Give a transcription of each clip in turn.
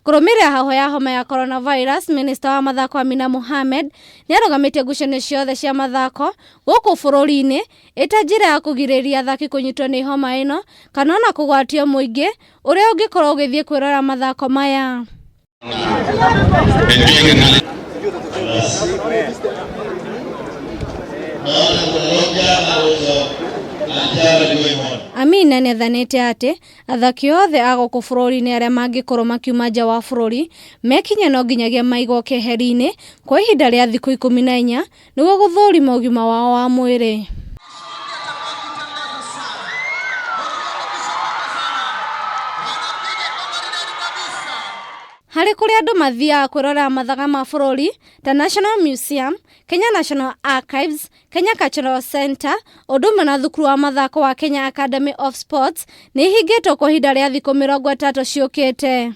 Kũrũmĩrĩra hahũ ya homa ya coronavirus, minista wa mathako Amina Mohamed nĩarũgamĩtie ngucanio ciothe cia mathako gũkũ bũrũri-inĩ ĩta njĩra ya kũgirĩrĩria athaki kũnyitwo nĩ homa ĩno kana ona kũgwatio mũingĩ ũrĩa ũngĩkorwo ũgĩthiĩ kwĩrorera mathako maya. Amina nĩathanĩte atĩ athaki othe a gũkũ bũrũri-inĩ arĩa mangĩkorwo makiuma nja wa bũrũri mekinye no nginyagia maigwo keheri-inĩ kwa ihinda rĩa thikũ 14 nĩguo gũthũrima ũgima wao wa mwĩrĩ. Harĩ kũrĩa andũ mathiaga kwĩrorera mathaga ma bũrũri ta National Museum, Kenya National Archives, Kenya Cultural Centre, ũndũ ũmwe na thukuru wa mathako wa Kenya Academy of Sports nĩ ihingĩtwo kwa ihinda rĩa thikũ 30 ciũkĩte.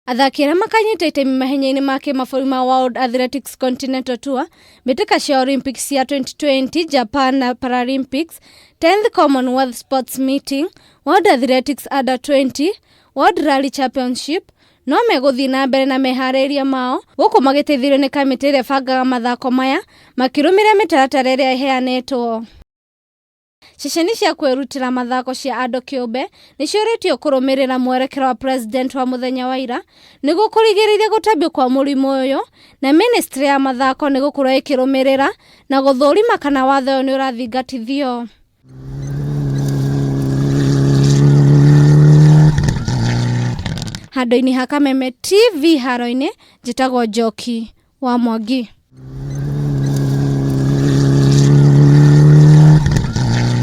Athaki arĩa makanyita itemi mahenya-inĩ ma kĩmabũrũri ma World Athletics Continental Tour, mbĩtĩka cia Olympics cia 2020 Japan na Paralympics, 10th Commonwealth Sports Meeting, World Athletics Under 20, World Rally Championship, no megũthiĩ na mbere na meharĩrĩria mao gũkũ magĩteithĩrĩrio nĩ kamĩtĩ ĩrĩa ĩbangaga mathako maya makĩrũmĩrĩra mĩtaratara ĩrĩa ĩheanĩtwo. Ceceni cia kwĩrutĩra mathako cia andũ kĩũmbe nĩciũrĩtio kũrũmĩrĩra mwerekera wa president wa mũthenya wa ira nĩguo kũrigĩrĩria gũtambio kwa mũrimũ ũyũ na ministry ya mathako nĩ gũkorwo ĩkĩrũmĩrĩra na gũthũrima kana watho ũyũ nĩ ũrathingatithio. Handũ-inĩ ha Kameme TV haro-inĩ, njĩtagwo Njoki wa Mwangi.